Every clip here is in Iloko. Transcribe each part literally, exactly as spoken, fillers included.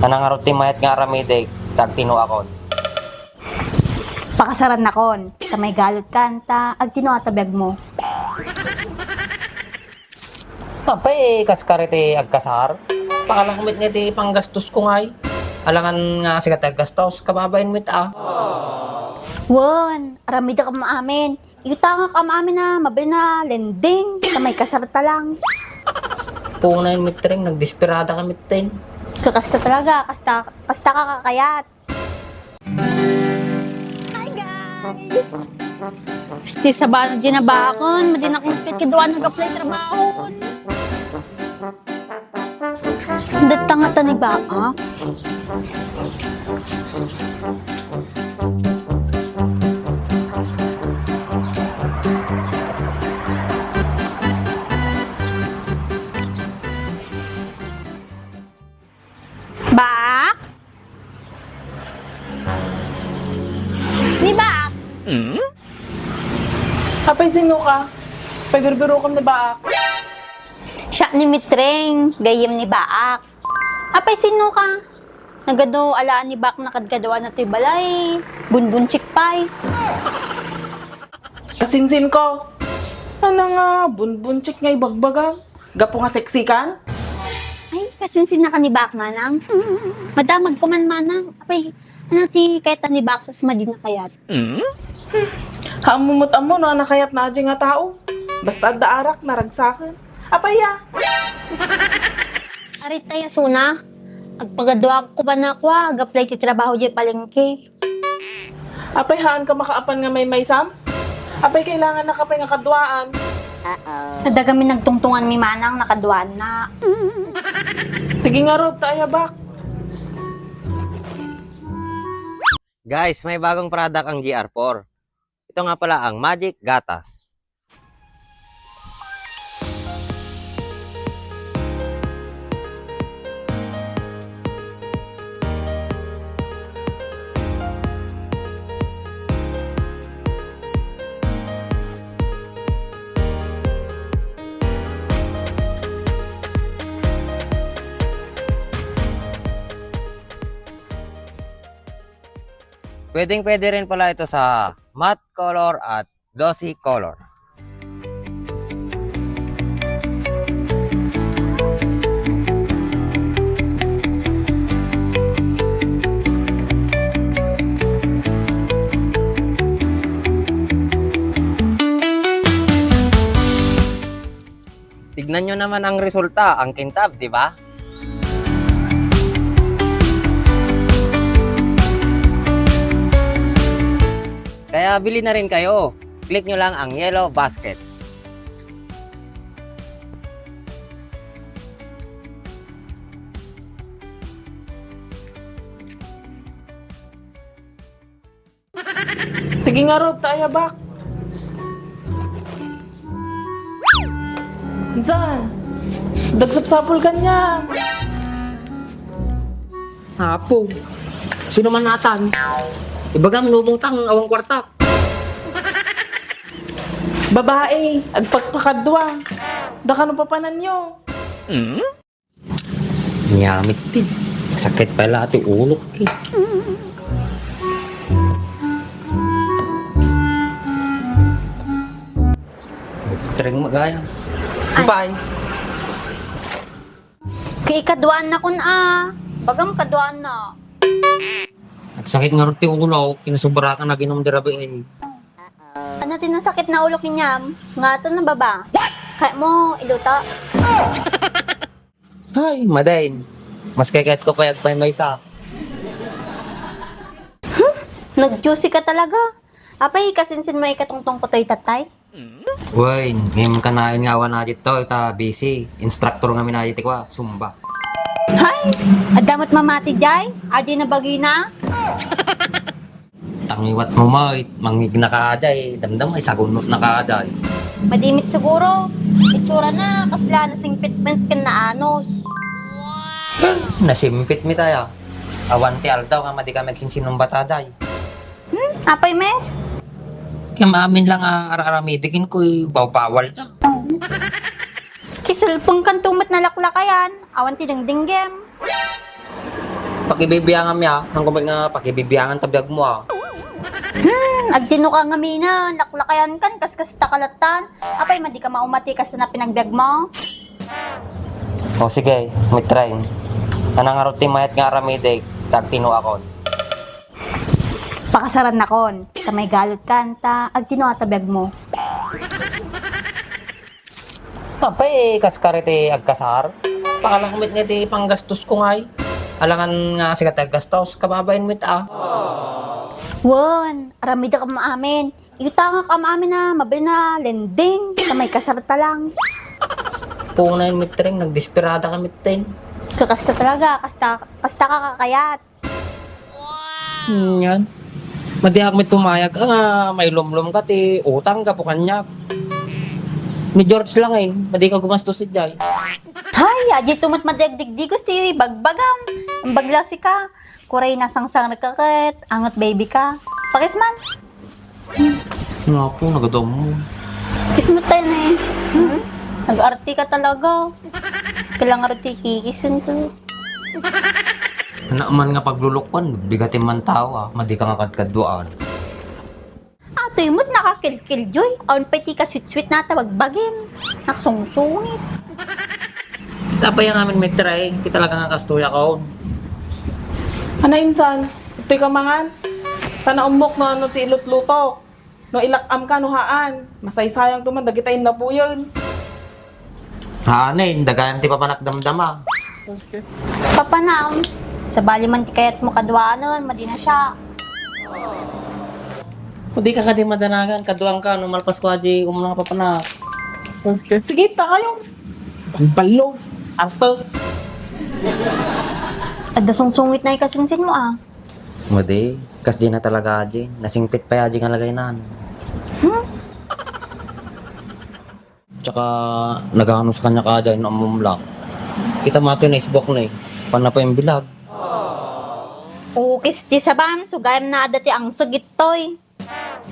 Ania ngarud ti mayat nga aramidek, ta agtinuakon. Pakasarannakon, ta maigalutkan, ta agtinuak ta biagmo. Apay, kas kari ti agkasar? Pakalakom met nga ti panggastosko ngay. Alangan nga sika ti aggastos, kababain met a. Wen, aramidek amin. Iutangak amin a mabalin a lending, ta maikasarta lang. Punay met, Reng, nagdesperada ka met, Ten. Kakasta talaga, kasta, kasta ka kakayat. Hi, guys! Isti sabano di nabakon, madinak magkikidwa nag-apply trabaho. Datang ata ni Baak. Baak? Ni Baak? Apay, sino ka? Pagbirbirokam ni Baak. Siak ni Mitreng, gayyem ni Baak. Apay, sino ka? Nagadu alaan ni Baak nakadkaduaanna toy balay, bunbunsik pay. Kasinsinko. Ania nga bunbunsik nga ibagbagam? Gapu nga seksikan? Ay, kasinsinnaka ni Baak, manang. Madamag ko man, manang. Apay, ania ti kayatna ni Baak, tas madi nakayat? Haan mo met ammo no ania kayatna a diay nga tao. Basta adda arak, naragsaken. Apay a? Arit aya suna. Agpagaduak ko man a kua, ag-apply ti trabaho diay palengke. Apay, haanka makaapan nga maymaysam? Apay, kailangannaka pay nga kaduaan? Adda gamin nagtungtunganmi, manang, nakaduaanna. Sige ngarud, ta aya, Baak. Guys, may bagong product ang G R four. Ito nga pala ang Magic Gatas. Pwedeng-pwede rin pala ito sa matte color at glossy color. Tignan nyo naman ang resulta, ang kintab, di ba? Kaya bili na rin kayo. Click nyo lang ang yellow basket. Sige ngarud, ta aya, Baak. Insan, dagsapsapul kaniak. Apo, sino man natan? Ibagam no umutang, awan kuarta. Babae, agpakpakadua. Dakano papananyo? Nia met ti. Sakit pala ti ulok, eh. Tring magayam. Ay. Bye. Kay ikaduanna kun a. Bagam kaduanna. Nagsakit ngarud ti ulok, kinasubrakan aginom ti rabii, eh. Ania ti nasakit na ulok ni Nyam? Nga aton na baba. Kaya mo, iluto. Hay, madain. Mas kayat ko pay agpaymaysa. Hmm? Nag-juicy ka talaga. Apay, kasinsin mo ikatungtong ko toy tatay? Wen, ngem kanayon nga awan a ditoy, ta busy. Instructor ngamin a ditoy kua, Zumba. Hay! Adda met mamati jay? Adiay na bagina? Tangiwat mo, Moy. Mangignaka jay. Damdam ay sagunnot na ka jay. Madimit siguro. Itsura na, kasla nasingpit met ken naanos. Nasimpit mi taya. Awan ti aldaw nga madi kami agsinsinumbata jay. Hmm? Apay met? Ken amin lang a ar-aramidek ken kuy bawbawal da. Kiselpon kanto met nalaklakayan. Awan ti dengdenggem. Pakibibianganmi, ah. Ang kumit nga pakibibiangan ta biag mo, ah. Hmm, agtino ka ngamin, ah. Laklakayan kan, kaskasta ka latan. Apay, madi ka maumati kas na pinagbiag mo? O sige, Mitreng. Anang ngarud ti mayat nga aramidek, ta agtino akon. Pakasaran nakon. Ta may galut kan, ta agtino a ta biag mo. Apay, kas kariti agkasar? Pakalaak met nga iti panggastos ko ngay. Alangan nga sikat aggastos, kababain met a. Wen, aramidek am amin. Iutangak am amin a mabalin a lending, ta may kasar ta lang. Punay met, Reng, nagdesperada ka met, Ten. Kakasta talaga, kasta, kasta ka kakayat. Hmm, yan. Madiak met pumayag, ah, nga mailumlom ka ti utang gapu kaniak. Ni George lang, eh, madi ka gumastos idiay. Hay, adi to met madiagdigdigos ti bagbagam. Ang bagla sika. Kuray, nasangsang ka ket, anget baby ka. Pakis man. Nga po, nagadam mo. Kiss mo tayo na eh. Hmm? Nag-arte ka talaga. Sige lang arte, kikisin ko. Anak man nga paglulukwan, bigatin man tao, ah. Madi ka nga kadkaduaan. Atoy mo't nakakilkil, Joy. Awan pay ti kasweet-sweet na tawagbagim. Naksungsungit. Tapay ang amin may try, kita talaga nga kastoy ako. Ana insan, itoy ka mangan? Tana ummok no ano ti ilutlutok. No ilak-am ka no haan, masaysayang to man dagita innapuyon. Haan, eh, dagayan ti papanak damdama. Papanam, sabali man ti kayat mo kaduanon, madi na siya. Madi ka kadi madanagan, kaduan ka, no malpas ko aji umuna nga papanak. Sige, ta kayo. Ballo. After. Adda sungsungit na ikasinsin mo, ah. Madi, kas di na talaga aji. Nasingpit pa aji nga lagaynan. Hmm? Tsaka, nagano sa kanya ka dyan, umumlang. Kita mo ito na isbok na eh. Pan na pa yung bilag. Ukis ti sabam, sugayam na adda ti angseg ittoy.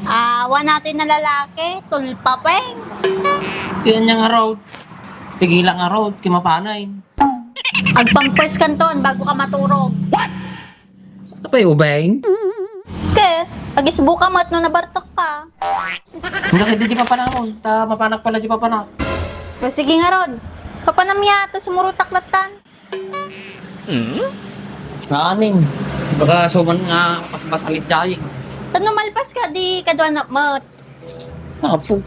Awan natin na lalaki, tulpapeng. Kaya niya nga road. Tigila nga road, kimapanay. Agpampers kanton bago ka maturog. Apay, ubeng? Ke, agisbo ka met no nabartek ka. Hanggang di papanamon, ta mapanak pala di papanak. O, sige nga rod. Papanam ya, ta sumurutak latan. Hmm? Aning, baka suman nga paspas alit jay. Tano malpas ka, di kaduan na met. Apo.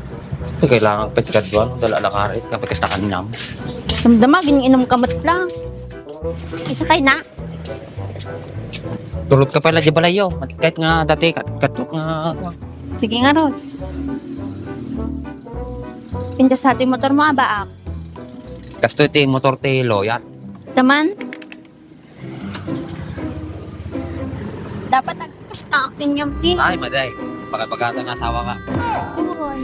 Ay, kailangan pa ti kaduan, dala alakarit, kapag kasta kanyam. Damdama, gin-inom ka met lang. Isa kay na. Turot ka pala di balayo. Kahit nga dati, kat katuk nga. Sige nga ron. Pintas sa ato yung motor mo, abaak. Kasto iti motor ti loyat. Taman? Dapat agpas na akin yung pin. Ay, maday. Pagkapagkata nga asawa ka. Doon.